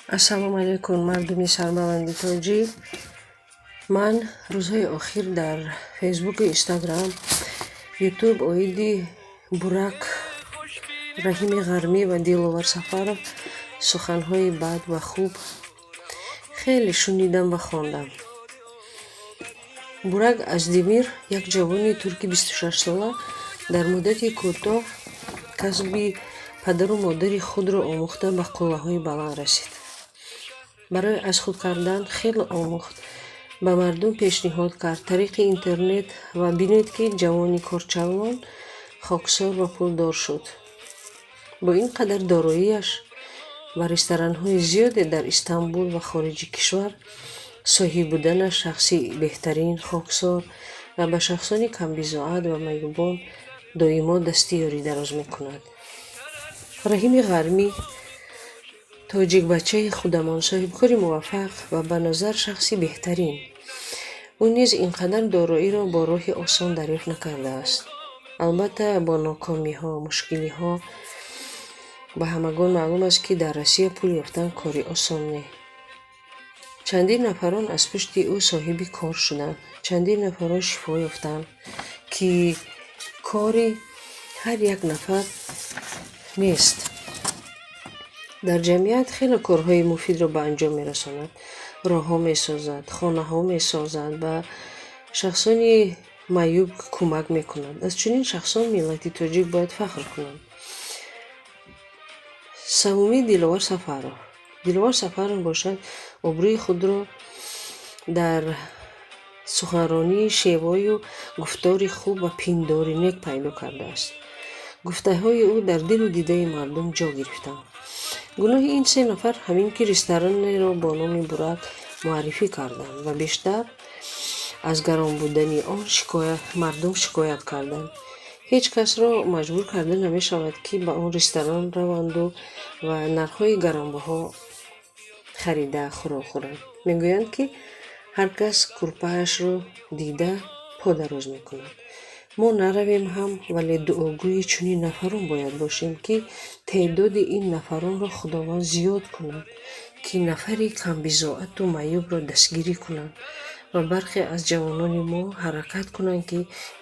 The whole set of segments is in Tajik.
Ассалому алайкум, мардуми сарбаланди тоҷик. Ман рӯзҳои охир дар Фейсбуку, Инстаграм, Ютуб оиди Бурак, Раҳими Ғармӣ ва Диловар Сафаров суханҳои бад ва хуб хеле шунидам ва хондам. Бурак Оздемир, як ҷавони турки 26-сола, дар муддати кӯтоҳ касби падару модари худро омӯхта, ба қуллаҳои баланд расид. Барои аз худ кардан хеле омӯхт, ба мардум пешниҳод кард тариқи интернет ва бинед, ки ҷавони корчалон, хоксор ва пулдор шуд. Бо ин қадар дороияш ва ресторанҳои зиёде дар Истанбул ва хориҷи кишвар соҳиб буданаш, шахси беҳтарин, хоксор ва ба шахсони камбизоат ва маъюбон доимо дасти ёрӣ дароз мекунад. Раҳими Ғармӣ, тоҷикбачаи худамон, соҳибкори муваффақ ва ба назар шахси беҳтарин. Ӯ низ ин қадар дороиро бо роҳи осон дарёфт накардааст. Албатта, бо нокомиҳо, мушкилиҳо. Ба ҳамагон маълум аст, ки дар Россия пул ёфтан кори осон не. Чандин нафарон аз пушти ӯ соҳиби кор шуданд, чандин нафарон шифо ёфтанд, ки кори ҳар як нафар нест. Дар ҷамъият хеле корҳои муфидро ба анҷом мерасонад: роҳҳо месозад, хонаҳо месозад, ба шахсони маъюб кӯмак мекунад. Аз чунин шахсон миллати тоҷик бояд фахр кунад. Севуми Диловар Сафаров. Диловар Сафаров бошад, обрӯи худро дар суханронии шевою гуфтори хуб ва пиндори нек пайдо кардааст. Гуфтаҳои ӯ дар дилу дидаи мардум ҷо гирифтанд. Гуноҳи ин се нафар ҳамин, ки ресторанеро бо номи Бурак муаррифӣ карданд ва бештар аз гарон будани он мардум шикоят карданд. Ҳеҷ касро маҷбур карда намешавад, ки ба он ресторан раванду ва нархҳои гаронбаҳо харида хӯрок хӯранд. Мегӯянд, ки ҳар кас кӯрпаашро дида по дароз мекунад. Мо наравем ҳам, вале дуогӯи чунин нафарон бояд бошем, ки теъдоди ин нафаронро Худованд зиёд кунад, ки нафари камбизоату маъюбро дастгирӣ кунанд ва бархе аз ҷавонони мо ҳаракат кунанд, ки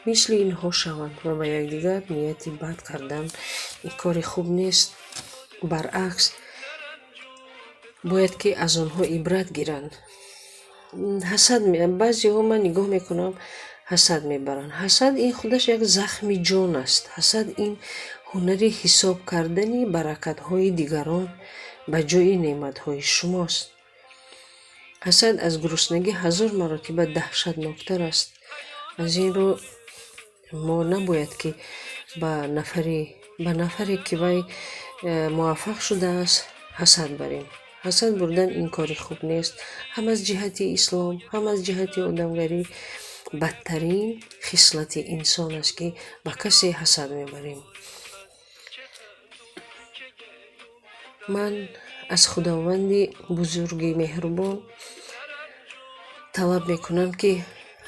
мисли инҳо шаванд ва ба якдигар нияти бад кардан ин кори хуб нест. Баръакс, бояд ки аз онҳо ибрат гиранд. Ҳасад, баъзеҳо ман нигоҳ мекунам, ҳасад мебаранд. Ҳасад ин худаш як захми ҷон аст. Ҳасад ин ҳунари ҳисоб кардани баракатҳои дигарон ба ҷои неъматҳои шумост. Ҳасад аз гуруснагӣ ҳазор маротиба даҳшатноктар аст. Аз ин рӯ мо набояд, ки ба нафаре, ки вай муваффақ шудааст, ҳасад барем. Ҳасад бурдан ин кори хуб нест, ҳам аз ҷиҳати ислом, ҳам аз ҷиҳати одамгарӣ. Бадтарин хислати инсон аст, ки ба касе ҳасад мебарем. Ман аз Худованди бузурги меҳрубон талаб мекунам, ки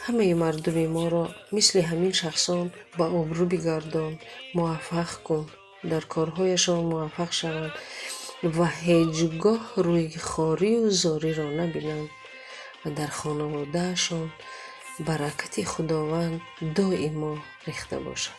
ҳамаи мардуми моро мисли ҳамин шахсон ба обрӯ бигардон, муваффақ кун, дар корҳояшон муваффақ шаванд ва ҳеҷ гоҳ рӯи хорию зориро набинанд ва дар хонаводаашон баракати Худованд доимо рехта бошад.